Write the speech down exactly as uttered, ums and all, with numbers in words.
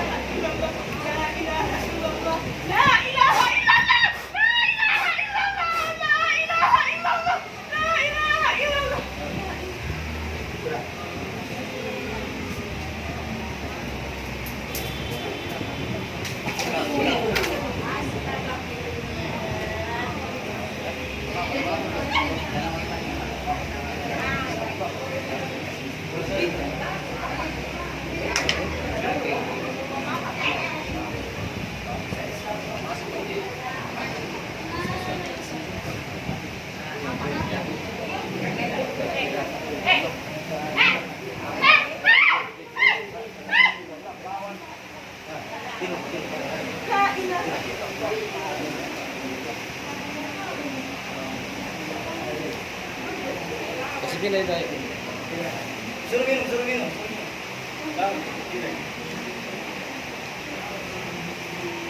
La ilaha illallah. La ilaha illallah. La ilaha illallah. La ilaha illallah. La ilaha illallah. Kasih pindah itu, ayo. Suruh minum, suruh minum, suruh minum. Bang, pindah.